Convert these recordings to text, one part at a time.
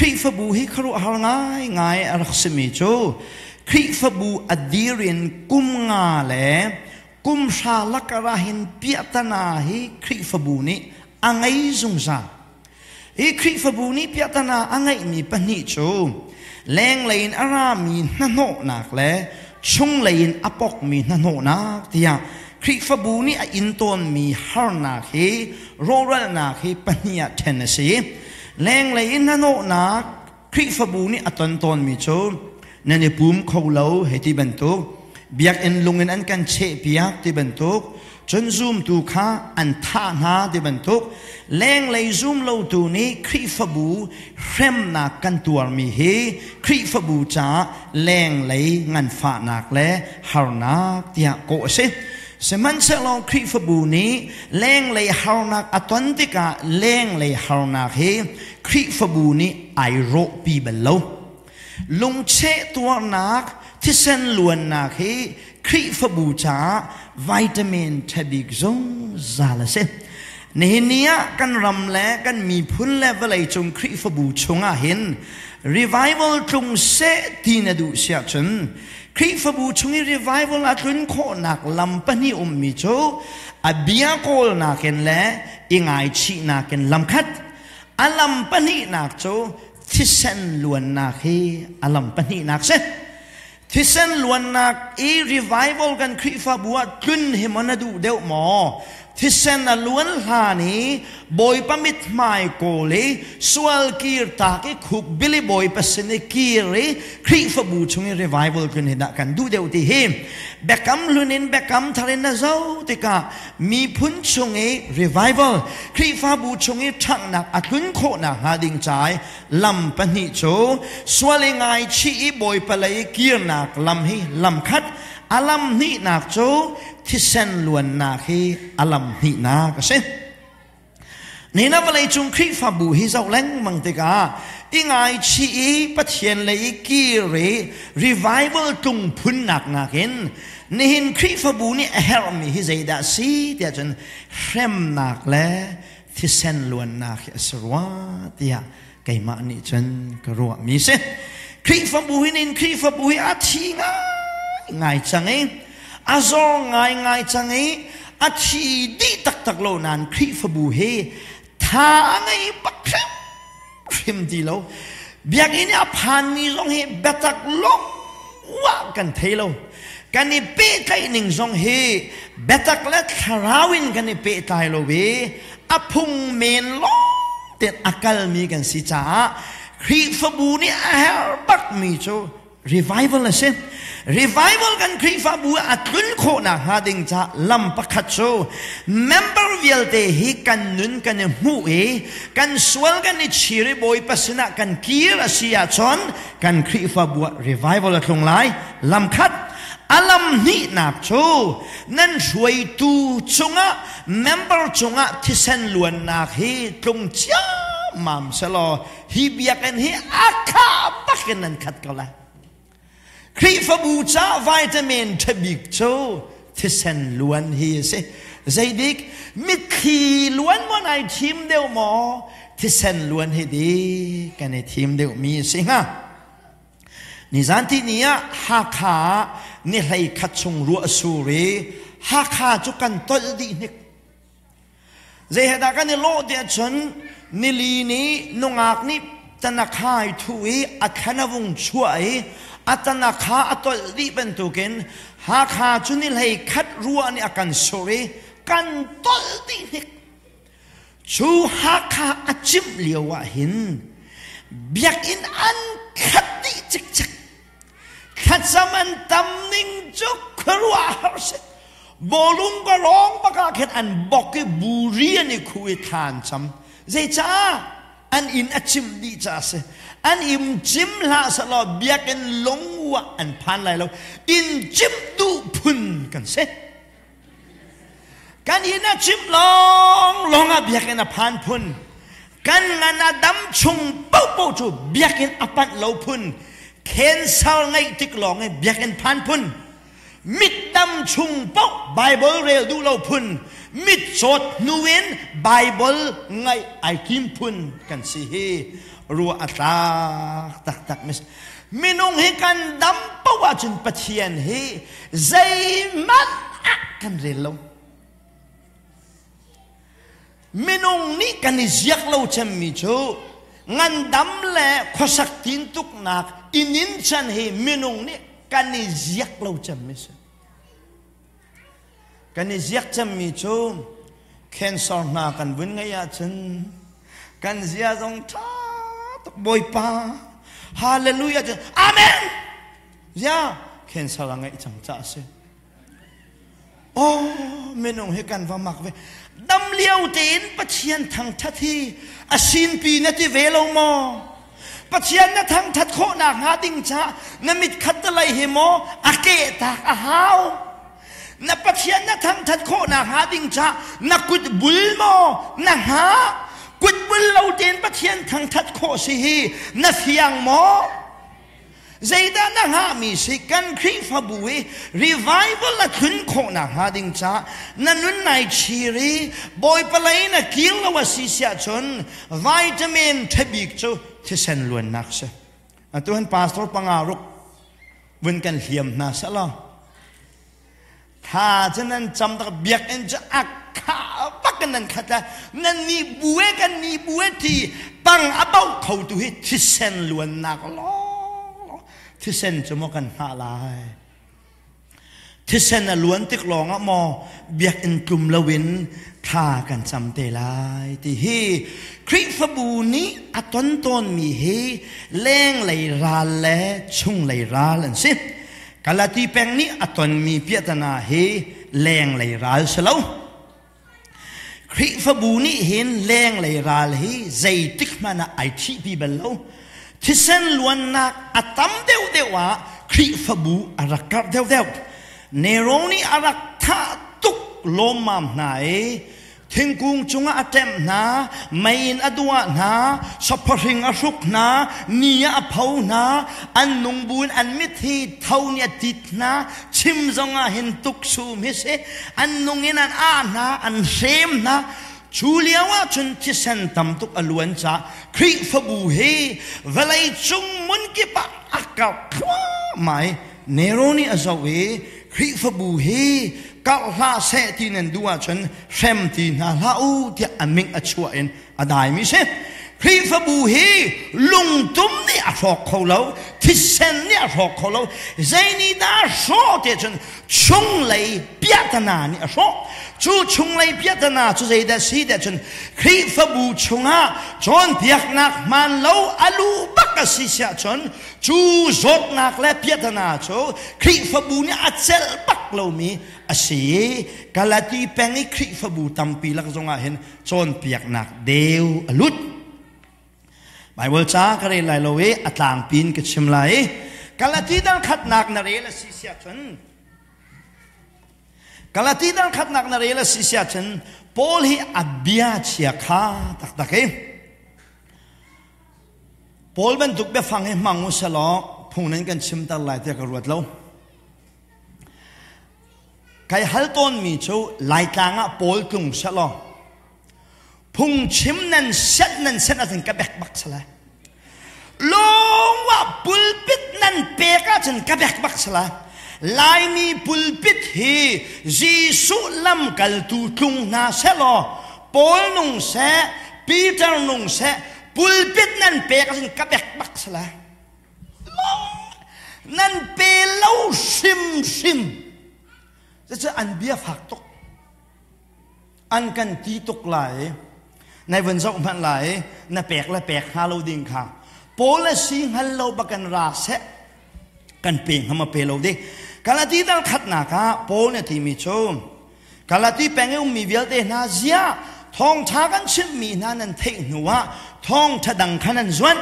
Khrihfabu hi khuaruahhar ngaingai a rak simi cu Khrihfabu a dir in kum nga le kum hra lakar ah hin piahtana hi Khrihfabu nih a ngei zungzal. Hi Khrihfabu nih piahtana a ngeihmi pahnih cu lenglei in a rami hnahnawhnak le chunglei in a pokmi hnahnawhnak tiah Khrihfabu nih a in tawnmi harnak hi rawhralnak hi pahnih ah ṭhen a si. Lenglei in hnahnawhnak Khrihfabu nih a ton tawnmi cu nan i pum kho lo hei ti bantuk, biakinn lung in an kan chehpiak ti bantuk, cun zumtu kha an thah hna ti bantuk, lenglei zum lotu nih Khrihfabu hremnak kan tuarmi hi Khrihfabu caah lenglei nganfahnak le harnak tiah kawh a si. Sihmanhsehlaw Khrihfabu nih lenglei harnak a ton tikah lenglei harnak hi Khrihfabu nih ai rawhpi bal lo. Lungcheh tuarnak, thisen luannak hi Khrihfabu caah vitamin ṭhabik zungzal a si. Nihin ni ah kan ram le kan miphun le vawleicung Khrihfabu chungah hin revival tlung seh ti na duh siah cun Khrihfabu chung i revival a tlun khawhnak lam pahnih ummi cu a bia kawlnak in le i ngaichihnak in lamkhat. A lam pahnihnak cu thisen luannak hi a lam pahnihnak si. Thisen luannak i revival kan Khrihfabu ah tlun hi maw na duh deuh maw? Thisen a luan hlan i Bawipa mithmai kawl i sual kir tak i khuk bili Bawipa sin i kir i Khrihfabu chung i revival tlun hi dah kan duh deuh ti hi biakam hlun in biakam thar in na zoh tikah miphun chung i revival Khrihfabu chung i ṭhanghnak a tlun khawhnak hnga ding ca i lam pahnih cu sual i ngaichih i Bawipa lei i kirnak lam hi lam khat a lam hnihnak cu thisen luannak hi a lam hnihnak a si. Nina vawlei cung Khrihfabu hi zoh lengmang tikah i ngaichih i Pathian lei i kir i revival tlung phunnak nakin nihin Khrihfabu nih a herhmi hi zeidah si tiah cun hremnak le thisen luannak hi a si rua tiah keimah nih cun ka ruahmi si. Khrihfabu hi nin Khrihfabu hi a thi ngai ngai cang i a zor ngai ngai cang i a thi dih taktak lo nain Khrihfabu hi tha a ngei bak hrim hrim ti lo. Biakinn i a phanmi zong hi biatak lawng kan thei lo. Kan i pehtlaih ning zong hi biatak le thlarau in kan i pehtlai lo i a phung men lawng tein a kalmi kan si caah Khrihfabu nih a herh bakmi cu revival a si. Revival kan Khrihfabu a tlun khawhnak hnga ding ca lam pakhat cu member vialte hi kan nun kan i hmuh i kan sual kan i chir i Bawipa sinah kan kir a si ahcun kan Khrihfabu ah revival a tlung lai. Lam khat a lam hnihnak cu nan hruaitu cungah member cungah thisen luannak hi tlung ciammam selaw hi biakinn hi a khah bak in nan khat ko lai. Khrihfabu ca vitamin ṭhabik cu thisen luan hi a si. Zeidik mitthli luan maw nai thim deuh maw thisen luan hi di kan i thim deuh mi a si hnga. Nizan ti ni ah Hakha ah ni hlei khat chung ruah a sur i Hakha cu kan tolh dih hnik. Zei he dah kan i lawh tiah cun nili nih nungak nih tanakhai thu i a thlan a vung chuah i a tanakha a tolh dih bantukin Hakha cu ni hlei khat ruah nih a kan sur i kan tolh dih hnik. Cu Hakha a cimh lio ah hin biakinn an khat dih cikcek. Thlacam an tam ning cu khuaruahhar si. Bawlung ka rawng bak ah khin an bok i buri an i khu i thla an cam. Zeicah? An inn a cimh dih ca a si. An im cim hlah sehlaw biakinn lung ah an phan lai lo. Inn cimh duh phun kan si. Kan inn a cimh lawnglawng ah biakinn a phan phun. Kan ngan a dam chung paohpaoh cu biakinn a panh lo phun. Cancer ngeih tik lawng i biakinn phan phun. Mit dam chung paoh Bible rel duh lo phun. Mit cawt hnu in Bible ngaih ai tim phun kan si hi. Ruah a tlak taktak. Minung hi kan dam paoh ahcun Pathian hi zeihmanh ah kan rel lo. Minung nih kan i ziak lo cemmi cu ngandam le khuasak tintuknak inin chan hi minung nih kan i ziak lo cemmi si. Kan i ziak cemmi cu cancer hna kan vun ngeih ahcun kan zia zong ṭha tuk Bawipa hallelujah cun amen zia cancer a ngeih cang ca a si. Oh, minung hi kan va mak ve. Dam lio tein Pathian thangthat hi a sinpi na ti ve lo maw? Pathian na thangthat khawhnak hnga ding caah na mit khat te lei hi maw a kehtak a hau? Na Pathian na thangthat khawhnak hnga ding caah na kut bul maw na hnga? Kut bul lo tein Pathian thangthat khawh si hi na fiang maw? Zeidah na hngahmi si kan Khrihfabu hi revival a tlun khawhnak hnga ding caah na nun nai chir i Bawipa lei na kir lo a si siah cun vitamin ṭhabik cu thisen luannak si. Atu han pastor panga ruk vun kan hliam hna selaw Tha cu nan cam tak biakinn cu a khah bak in nan khat lai. Nan nih bu e kan nih bu e ti pang a bauh kho tu hi thisen luannak lawng thisen cu maw kan hngah lai. Thisen a luan tik lawng ah maw biakinn tlum loin thla kan cam te lai ti hi Khrihfabu nih a ton tawnmi hi lenglei ral le chunglei ral an si. Galati peng nih a tonmi piahtana hi lenglei ral si lo. Khrihfabu nih hin lenglei ral hi zeitik hmanh ah ai ṭhihpi bal lo. Thisen luannak a tam deuhdeuh ah Khrihfabu a rak karh deuhdeuh. Nero nih a rak thah tuk lawmmam hna i Thingkung cungah a ṭemh hna, mei in a duah hna, saphahring a hruk hna, ni ah a pho hna, an nung buin an mit hi tho nih a tit hna, chim zongah hin tuksum hi si, an nung in an ah hna, an hrem hna. Cu lio ah cun thisen tam tuk a luan caah Khrihfabu hi vawlei cung hmun kip ah a karh thluahmah i Nero nih a zoh i Khrihfabu hi karh hlah seh ti nan duh ahcun hrem ti hna hlah u tiah a ming a chuah in a daimi si. Khrihfabu hi lungtum nih a hrawk kho lo, thisen nih a hrawk kho lo. Zei dah a hrawh ti ahcun chunglei piahtana nih a hrawh. Cu chunglei piahtana cu zeidah si ti ahcun Khrihfabu chungah cawnpiaknak hmaan lo a luh bak a si siah cun Cu zawtnak le piahtana cu Khrihfabu nih a celh bak lomi a si i Galati peng i Khrihfabu tampi lak zongah hin cawnpiaknak deu a lut. Bible ca ka rel lai lo i a tlangpi in ka chim lai i Galati dal khatnak na rel a si siah cun Galati dal khatnak na rel a si siah cun Paul hi a bia chia kha taktak i Paul bantuk biafang hi hmang u selaw phung nan kan chimter lai tiah ka ruat lo. Kai hal tawnmi cu Laitlang ah Paul tlung selaw phungchim nan set nan set ahcun ka bek bak sala. Lungwa pulpit nan pek ahcun ka bek bak sala. Laimi pulpit hi Jesuh lamkaltu tlung hna selaw Paul nung seh, Peter nung seh, pulpit nan pek ahcun ka bek bak sala nan pe lo hrimhrim cucu an bia fak tuk an kan ti tuk lai nai vun zoh hmanh lai na pek le pek hnga lo ding kha Paul le si hngal lo bakan ra seh kan pe hnga ma pe lo ding Galati dal khatnak ah Paul nih a timi cu Galati peng i ummi vialte hna ziah thawngṭha kan chimhmi hna nan theih hnuah thawngṭha dang kha nan zuan.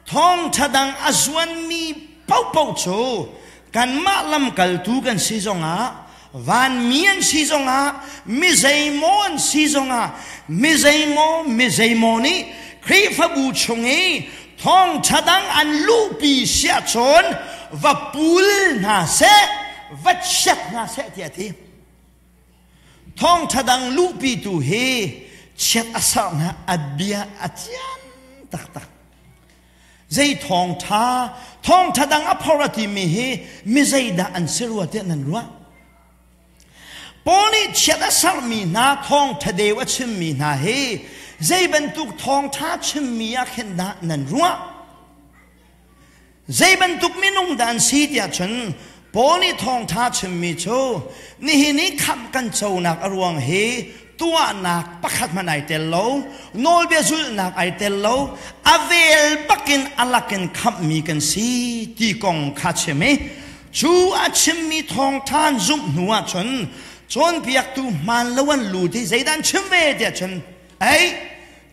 Thawngṭha dang a zuanmi paohpaoh cu kanmah lamkaltu kan si zongah vanmi an si zongah mi zeimaw an si zongah mi zeimaw mi zeimaw nih Khrihfabu chung i thawngṭha dang an luhpi siah cun va pul hna seh va chiat hna seh tiah a ti. Thawngṭha dang luhpitu hi chiat a serh hna a bia a cian taktak. Zei thawngṭha, thawngṭha dang a phor a timi hi mi zeidah an si rua tiah nan ruah? Paul nih chiat a sermi hna thawngṭha deu a chimmi hna hi zei bantuk thawngṭha chimmi ah khin dah nan ruah? Zei bantuk minung dah an si tiah cun Paul nih thawngṭha chimmi cu nihin i khamh kan conak a ruang hi tuahnak pakhat hmanh ai tel lo, nawlbia zulhnak ai tel lo, a vel bakin a lakin khamhmi kan si ti kong kha chim i cu a chimmi thawngṭha an zumh hnu ahcun cawnpiaktu hmaan lo an lut i zeidah an chim ve tiah cun ei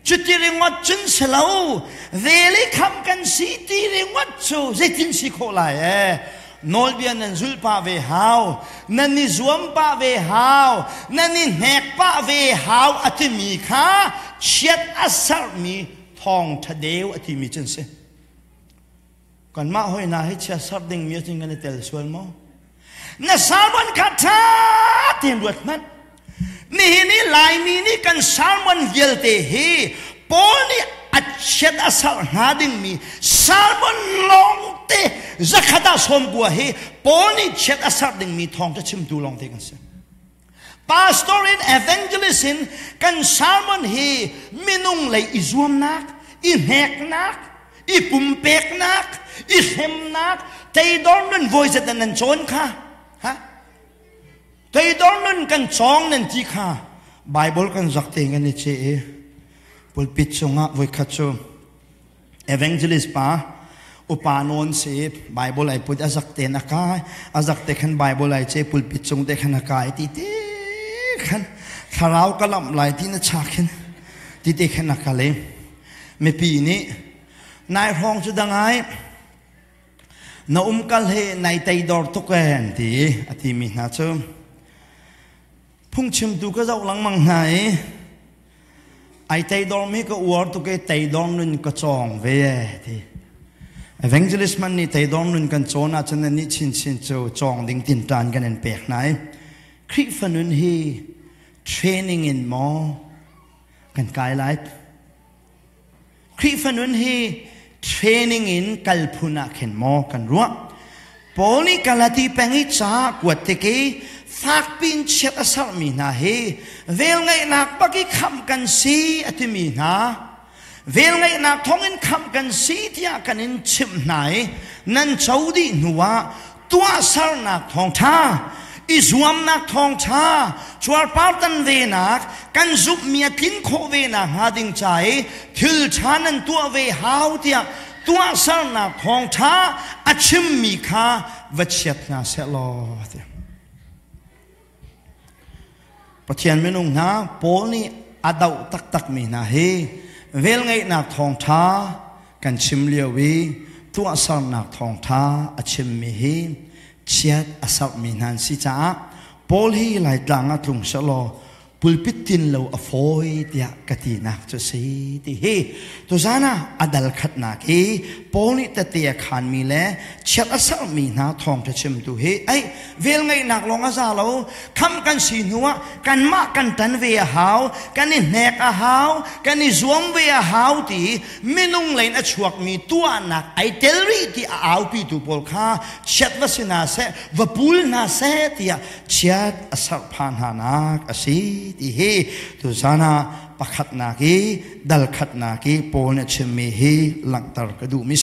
Cuti ringawt cun si lo, vel i khamh kan si ti ringawt cu zeitin si khawh lai ee? Nawlbia nan zulh pah ve hau, nan i zuam pah ve hau, nan i hnek pah ve hau a timi kha chiat a serhmi thawngṭha deu a timi cu an si. Kanmah hoi hna hi chia serh dingmi a kan i tel sual maw? Na sermon kha ṭha tein ruat hmanh. Nihin i Laimi nih kan sermon vialte hi Paul nih a chiat a serh hnga dingmi sermon lawngte zakhat ah 90 hi Paul nih chiat a serh dingmi thawngṭha chimtu lawngte kan si. Pastor in evangelist in kan sermon hi minung lei i zuamnak, i hneknak, i pumpeknak, i hremnak, teidor nun voi zat nan cawn kha. Ha? Teidor nun kan cawng nan ti kha Bible kan zak te ngan i che i pulpit cungah voikhat cu Evangelist pa upa nawn si Bible ai put a zak ten a kai a zak te khan Bible ai che pulpit cung te khan a kai ti te khan thlarau ka lamh lai ti na cha khin ti te khan a kal i mipi nih nai hrawng cu dangai na umkal he nai teidor tuk e an ti a ti mi hna cu phungchimtu ka zoh lengmang hna i Ai teidormi ka uar tuk i teidor nun ka cawng ve e ti. Evangelist man nih teidor nun kan cawn ahcun nan nih chinchin cu cawng ding tinṭan kan in pek hna i Khrihfa nun hi training in maw kan kai lai? Khrihfa nun hi training in kal phun ah khin maw kan ruah? Paul nih Galati peng i ca kuat tik i fakpi in chiat a serhmi hna hi velngeihnak bak i khamh kan si a timi hna velngeihnak thawngin khamh kan si tiah kan in chimh hna i nan co dih hnuah tuahsernak thawngṭha i zuamnak thawngṭha cuarpartan venak kan zumhmi a tlin khawh ve nakhnga ding ca i thil ṭha nan tuah ve hau tiah tuahsernak thawngṭha a chimmi kha va chiat hna seh law ti. Pathian minung hna Paul nih a doh taktakmi hna hi velngeihnak thawngṭha kan chim lio i tuahsernak thawngṭha a chimmi hi chiat a serhmi hna an si caah Paul hi Laitlang ah tlung sehlaw pulpit tin lo a fawi tiah ka tinak cu si ti hi tuzan ah a dal khatnak hi Paul nih tete a khanmi le chiat a sermi hna thawngṭha chimtu hi ei velngeihnak lawng a za lo kham kan si hnu ah kanmah kan tan ve a hau kan i hnek a hau kan i zuam ve a hau ti minung lein a chuakmi tuahnak ai tel rih ti a aupitu pawl kha chiat va si hna seh va pul hna seh tiah chiat a serhpha hna nak a si ti hi tuzan ah pakhatnak i dal khatnak i Paul nih a chimmi hi langhter ka duhmi.